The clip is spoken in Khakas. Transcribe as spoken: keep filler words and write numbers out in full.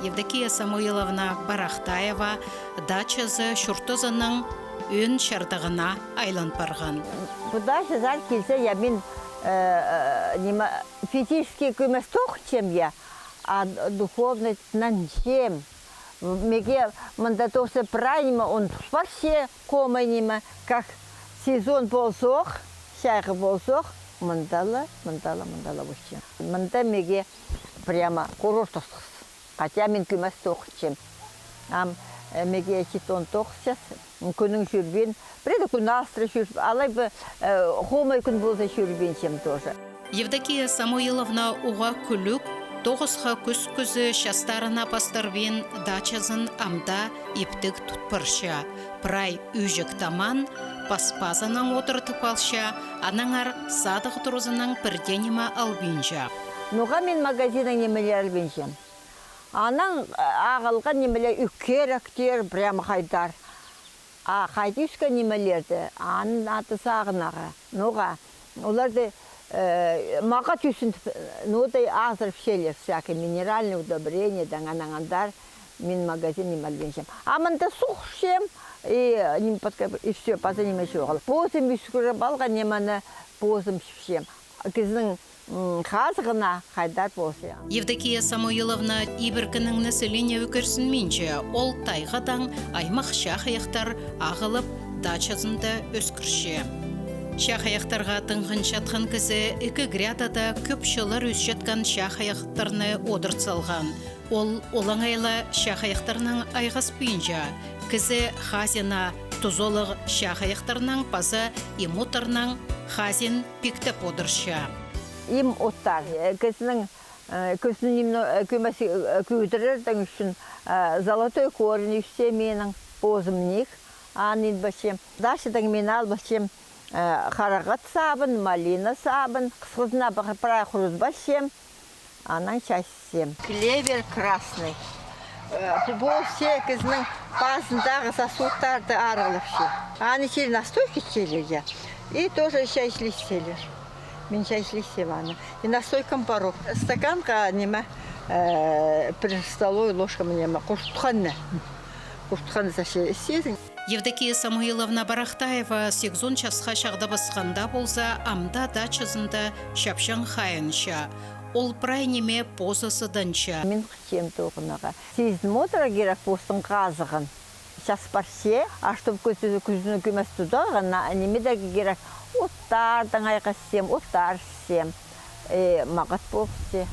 Евдокия Самойловна Барахтаева дачазы чуртазының ӧӧн чардығына айлан парған. Пу дачазар килзе, я, мин, э, э, ниме, физически кӧмес тоғынчам, я, а духовно тынанчам. Меге мында тоғыс прай ниме ундут парча, хомай ниме, как сезон ползох, чайғы ползох, мында ла, мында ла, мында ла полчам. Мында меге прямо курорт осхас. Хотя мин кӧмес тоғынчам. Ам, э, меге читон тоғыс час, кӱннің чӧрбин, пірее кӱн алыстыра чӧр, алай ба, э, хомай кӱн полза чӧрбинчем тоже. Евдокия Самойловна уғаа кӱлӱк, тоғысха кӱс кізі частарына пастырбин дачазын амды иптіг тут парча. Прай ӱҷӱк таман паспазынаң одыртып алча, аннаңар садығ туразынаң пір дее ниме албинча. Ноға мин магазиннаң нимелер албинчам? Анаң, э, ағылған нимелер, ӱккеректер, прямо хайдар. А хайди ӧскен нимелерді, аның аты сағынарға. Ноға, оларды, э, мағат ӱчӱн, ну, да азырапчалар, всякий минеральный удобрениедең, анаң андар мин магазин ниме албинчам. А мында суғ ӱсчем, и, ниме, подкреп-, и всё, паза ниме чоғыл. Позым ӱскӱреп алған нимені позым чіпчем. Кізінің, м, хазығына хайдар полза. Евдокия Самойловна ибіркінің нәсіліне ӱгренминче, ол тайғадаң аймах чахайахтар ағылып, дачазында ӧскірче. Чахайахтарға тыңғанчатхан кізі ікі грядада кӧп чыллар ӧсчеткен чахайахтарны одырт салған. Ол олаңай ла чахайахтарнаң айғаспинча, кізі хазина тузалығ чахайахтарнаң паза им оттарнаң хазин пиктеп одырча. Им оттар, э, кізінің, э, кӱзін нимнең, э, кӧмес, э, кӧдірердең ӱчӱн, э, золотой корень ӧсче минің, позымнығ, анын пасчам. Дачадаң мин алыбысчам, э, харағат сабын, малина сабын, хысхызына прай хурутпасчам. Анаң чай ісчем. Клевер красный. Э, пу полча кізінің пазындағы сосудтарды арығлапча. Аны чир настойка итчелер, я. И тоже чай іслесчелер. Мин чай іслесчем аны. И настойкам пар ох. Стаканға ниме, э, пір столовый ложка ниме, куртханны. Куртханны саша ісчезің. Евдокия Самойловна Барахтаева сигізон часха чағдабысханда полза, амды дачазында чапчаң хайынча. Ол прай ниме позы сыданча. Мин хынчам тоғынарға. Сизін одырарға кирек постың хазығын. Час парча, а чтоб кӱзі-, кӱзіні кӧмес тударға, на-, ниме дее кирек. Оттардаң айғасчам, оттар ісчем. Э, мағат полча.